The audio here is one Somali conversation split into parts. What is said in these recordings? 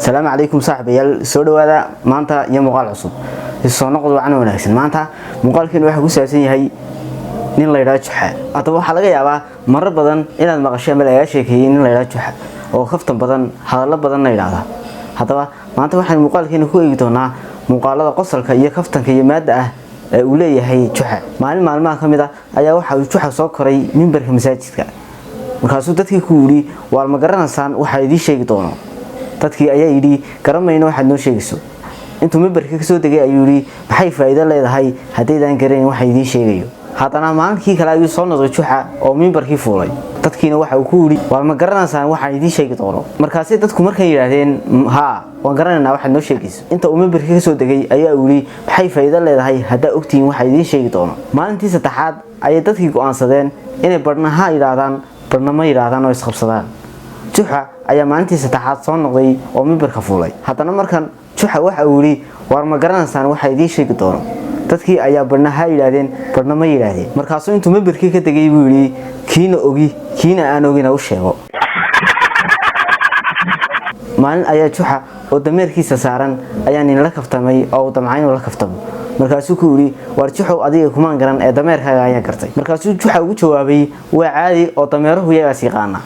Asalaamu calaykum saaxiibayaal, soo dhawaada maanta iyo muuqaal cusub. Soo noqod wacan wanaagsan. Maanta muuqaalkeenu waxaa ku saabsan yahay nin la yidhaha Juxa. Haddaba waxaa laga yaabaa marar badan inaad maqashay ama lagaga sheekeeyey nin la yidhaha Juxa oo kaftan badan, hadallo badanna yidhaahda. Haddaba maanta waxaan muuqaalkeena ku eegi doonaa muuqaalada qosolka iyo kaftanka iyo maadda ah ee uu leeyahay Juxa. Maalin maalmaha ka mid ah ayaa waxa uu Juxa soo koray mimbarka masaajidka. Markaasuu dadkii ku yidhi: "Waar, ma garanaysaan waxaa idiin sheegi doono?" Dadkii ayaa yidhi: "Garanmayno waxaad noo sheegayso." Intuu mimbarka kasoo degay ayuu yidhi: "Maxay faa'iido leedahay haddaydaan garanayn waxa idiin sheegayo?" Haddana maalinkii kale ayuu soo noqday Juxa oo mimbarkii fuulay. Dadkiina waxa uu ku yidhi: "Waar, ma garanaysaan waxaan idiin sheegi doono?" Markaasay dadku markay yidhaahdeen: "Haa, waan garanaynaa waxaad noo sheegayso." Inta uu mimbarkii kasoo degay ayaa uu yidhi: "Maxay faa'iido leedahay haddaa ogtihiin waxa idiin sheegi doono?" Maalintii saddexaad ayay dadkii go'aansadeen inay barhna ha yidhaahdaan, barhna ma yidhaahdaan oo isqabsadaan. Juxa ayaa maalintii saddexaad soo noqday oo mimbarka fuulay. Haddana markan Juxa waxa uu yidhi: "Waar, ma garanaysaan waxa idiin sheegi doono?" Dadkii ayaa barhna ha yidhaahdeen, barhna ma yidhaahdeen. Markaasuu intuu mimbarkii ka degay buu yidhi: "Kiina ogi, kiina aan ogina u sheego." Maalin ayaa Juxa oo dameerkiisa saaran ayaa nin la kaftamay oo uu damcay inuu la kaftamo. Markaasuu ku yidhi: "Waar Juxow, adiga kumaan garan ee dameerkaaga ayaan gartay." Markaasuu Juxa ugu jawaabay: "Waa caadi oo dameeruhu iyagaas yaqaana."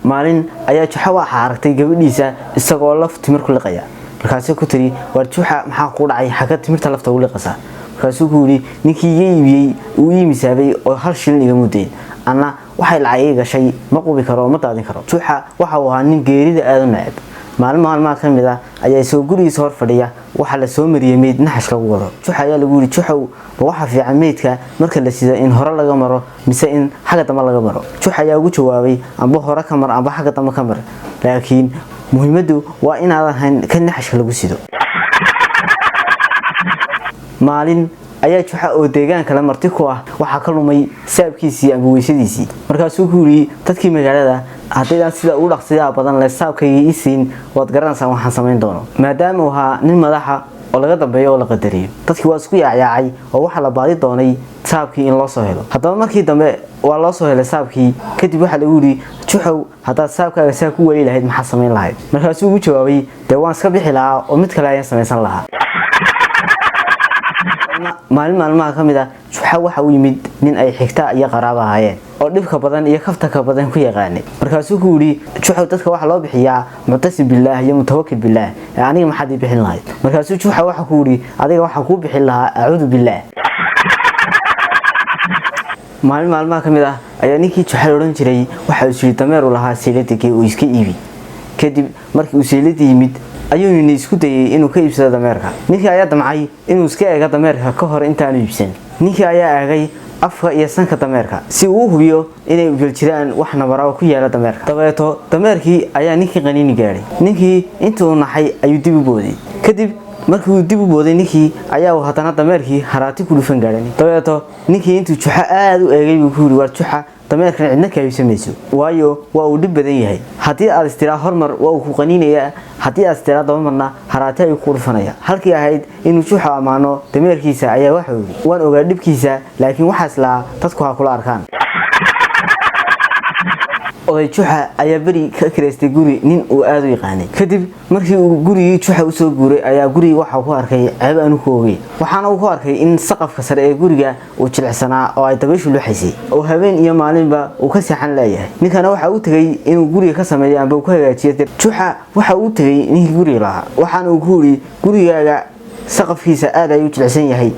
Maalin ayaa Juxa waxaa aragtay gabadhiisa isagoo laf timir ku liqaya. Markaasuu ku tiri: "Waar Juxa, maxaa kuu dhacay? Xagga timirta lafta ugu liqaysaa?" Markaasuu ku yidhi: "Ninkii iga iibiyey uu ii misaabay oo 1 shilin iga mudeen, anna waxay lacag iga gashay ma qubi karo oo ma daadin karo." Juxa waxa uu ahaa nin geerida aada u neceb. Maalin maalmaha ka mid ah ayaa isagoo gurigiisa hor fadhiya waxaa la soo mariyey meyd naxash lagu wado. Juxa ayaa lagu yidhi: "Juxow, ma waxa fiican meydka marka la sido in hore laga maro mise in xagga dambe laga maro?" Juxa ayaa ugu jawaabay: "Amba hore ka mar, amba xagga dambe ka mar, laakiin muhiimaddu waa inaadan hayn ka naxashka lagu sido." Maalin ayaa Juxa oo deegaan kale marti ku ah waxaa ka lumay saabkiisii amba weysadiisii. Markaasuu ku yidhi dadkii magaalada: "Haddaydaan sida ugu dhaqsiyaha badan le saabkayga ii siin, waad garanaysaan waxaan samayn doono." Maadaama uu ahaa nin madaxa oo laga dambeeyo oo la qadariyo, dadkii waa isku yaacyaacay oo waxaa la baadi doonay saabkii in loo soo helo. Haddaba markii dambe waa loo soo helay saabkii. Kadib waxaa lagu yidhi: "Juxow, haddaad saabkaaga saa ku waayi lahayd, maxaa samayn lahayd?" Markaasuu ugu jawaabay: "Dee waan iska bixi lahaa oo mid kale ayaan samaysan lahaa." Maalin maalmaha ka mid ah Juxa waxa uu yimid nin ay xigta iyo qaraaba ahaayeen oo dhibka badan iyo kaftanka badan ku yaqaanay. Markaasuu ku yidhi: "Juxow, dadka waxaa loo bixiyaa muctasim billaah iyo mutawakil billaah, ee aniga maxaad ii bixin lahayd?" Markaasuu Juxa waxa ku yidhi: "Adiga waxaan kuu bixin lahaa acuudu billaah." Maalin maalmaha ka mid ah ayaa ninkii Juxa odhan jiray waxa uu yidhi dameer uu lahaa sayladegay oo iska iibi. Kadib markii uu saylada yimid ayuu nini isku dayay inuu ka iibsado dameerka. Ninkii ayaa damcay inuu iska eego dameerka ka hor intaanu iibsan. Ninkii ayaa eegay afka iyo sanka dameerka si uu u hubiyo inay jeljiraan wax nabara oo ku yaala dameerka. Dabeeto dameerkii ayaa ninkii qaniini gaadhay. Ninkii intii uu naxay ayuu dib u booday. Kadib markii uu dib u booday ninkii ayaa uu haddana dameerkii haraati ku dhufan gaadhay. Dabeeto ninkii intuu Juxa aada u eegay buu ku yidhi: "Waar Juxa, dameerkan cidna ka iibsamayso, waayo waa uu dhib badan yahay. Haddii aad istiraa hormar, waa uu ku qaniinayaa; haddii aad istiraa dabamarna, haraati ayuu ku dhufanaya." Halkii ahayd inuu Juxa ammaano dameerkiisa ayaa waxau yidhi: "Waan ogaa dhibkiisa, laakiin waxaas lahaa dadku ha kula arkaan." Oday Juxa ayaa beri ka kireystay guri nin uu aada u yaqaanay. Kadib markii uu gurigii Juxa usoo guuray ayaa gurigii waxa ku arkay ceeb aanu ku ogeyn. Waxaana uu ku arkay in saqafka sare ee guriga uu jilicsanaa oo ay dabayshu luxaysay oo habeen iyo maalinba uu ka seexan leeyahay. Ninkana waxa uu tegay inuu guriga ka sameeyo amba uu ku hagaajiyo. Juxa waxa uu tegay ninkii guriga lahaa, waxaana uu ku yidhi: "Gurigaaga saqafkiisa aad ayuu jilicsan yahay,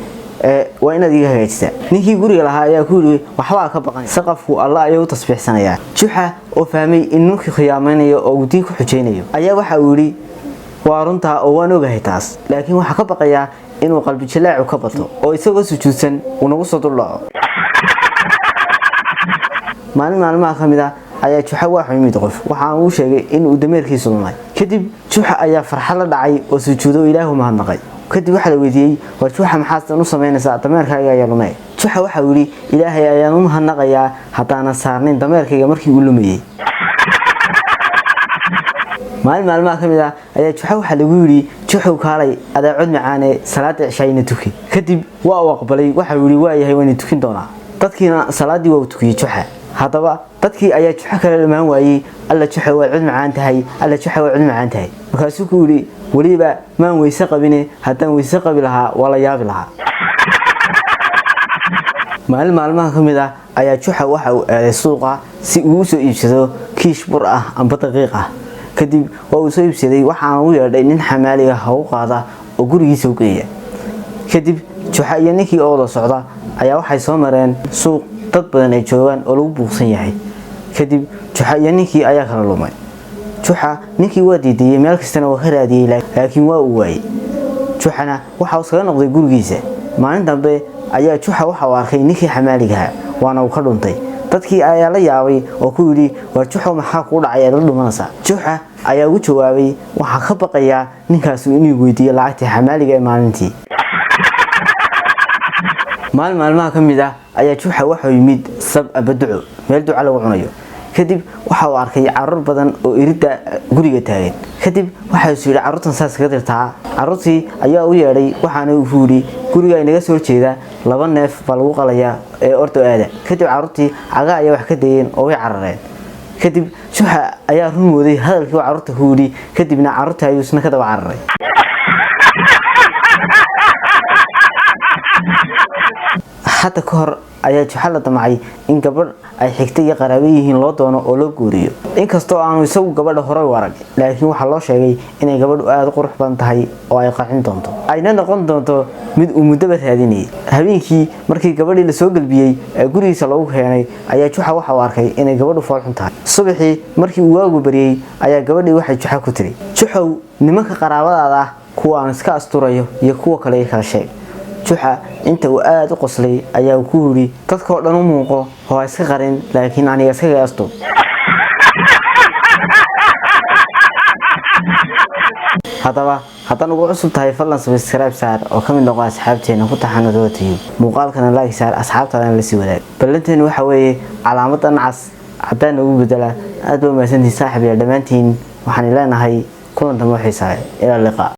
waa inaad iga hagaajisaa." Ninkii guriga lahaa ayaa ku yidhi: "Waxbaa ka baqan, saqafku Alla ayuu u tasbiixsanayaa." Juxa oo fahmay in ninkii khiyaamaynayo oo uu diin ku xujaynayo ayaa waxa uu yidhi: "Waa runtaa oo waan ogahay taas, laakiin waxaa ka baqayaa inuu qalbi jalaacu ka bato oo isagoo sujuudsan uu nagu soo duldhaco." Maalin maalmaha ka mid ah ayaa Juxa waxu yimid qof, waxaana uu sheegay inuu dameerkiisu lumay. Kadib Juxa ayaa farxad la dhacay oo sujuudo, Ilaahu mahadnaqay. Kadib waxaa la weydiiyey: "War Juxa, maxaad u samaynaysaa? Dameerkaaga ayaa lumay." Juxa waxa uu yidhi: "Ilaahay ayaan u mahadnaqayaa haddaanan saarnayn dameerkayga markii uu lumayey." Maalin maalmaha ka mid ah ayaa Juxa waxaa lagu yidhi: "Juxow, kaalay, adaa cod macaane, salaada cishaayna tuki." Kadib waa uu aqbalay. Waxa uu yidhi: "Waayahay, waana tukin doonaa." Dadkiina salaaddii waa uu tukiyey Juxa. Haddaba dadkii ayaa Juxa kala dhamaan waayey: "Alla Juxa, waad cod macaan tahay! Alla Juxa, waad cod macaan tahay!" Markaasuu ku yidhi: "Weliba maan weyse qabine, haddaan weyse qabi lahaa waa la yaabi lahaa." Maalin maalmaha ka mid ah ayaa Juxa waxa uu aaday suuqa si uu u soo iibsado kiish bur ah amba daqiiq ah. Kadib waa uu soo iibsaday, waxaana u yeedhay nin xamaaliga hagu qaada oo gurigiisa u geeya. Kadib Juxa iyo ninkii oo wada socda ayaa waxay soo mareen suuq dad badan ay joogaan oo lagu buuqsan yahay. Kadib Juxa iyo ninkii ayaa kala lumay. Juxa ninkii waa diidayey, meel kastana waa ka raadiyey, laakiin waa uu waayey. Juxana waxa uu iskaga noqday gurigiisa. Maalin dambe ayaa Juxa waxa uu arkay ninkii xamaaligaha, waana uu ka dhuntay. Dadkii ayaa la yaabay oo ku yidhi: "War Juxow, maxaa kuu dhacay aad la dhumanaysaa?" Juxa ayaa ugu jawaabay: "Waxaa ka baqayaa ninkaasi inuu weydiiyo lacagtii xamaaliga ee maalintii." Maalin maalmaha ka mid ah ayaa Juxa waxau yimid sab aba duco, meel duca lagu cunayo. Kadib waxa uu arkay caruur badan oo iridda guriga taagan. Kadib waxa uu yidhi: "Carruurtan saas kaga dirtaa." Carruurtii ayaa u yeedhay, waxaana uu yidhi: "Guriga inaga soo horjeeda laba neef baa lagu qalayaa ee ordo aada." Kadib carruurtii caga ayaa wax ka dayeen oo way carareen. Kadib Juxa ayaa run mooday hadalkii uu carruurta ku yidhi, kadibna carruurtii ayuu isna ka daba cararay. Hadda ka hor ayaa Juxa la damcay in gabadh ay xigta iyo qaraabo yihiin loo doono oo loo guuriyo. Inkastoo aanu isagu gabadha hore u arag, laakiin waxaa loo sheegay inay gabadhu aada u qurux badan tahay oo ay qancin doonto, ayna noqon doonto mid uu muddaba raadinayay. Habeenkii markii gabadhii lasoo gelbiyey ee gurigiisa loogu keenay ayaa Juxa waxa uu arkay inay gabadhu foolxun tahay. Subaxii markii uu waagu baryey ayaa gabadhii waxay Juxa ku tiri: "Juxow, nimanka qaraabadaada ah kuwa aan iska asturayo iyo kuwa kale i kala sheeg." Juxa inta uu aada u qoslay ayaa ku yidhi: "Dadkoo dhan u muuqo oo ha iska qarin, laakiin aniga iskaga astub." Haddaba haddaan ugu cusub tahay, fadlan subscribe saar oo ka mid noqo asxaabteena ku taxana Tube. Muuqaalkana like saar, asxaabtaadana la sii wadaag. Ballanteenu waxa weeye calaamadan cas haddaan ugu bedela. Aad baa mahadsantihiin saaxiib, iyo dhammaantiin waxaan leenahay kulan dambe oo xiisaa. Ilaa liqaa.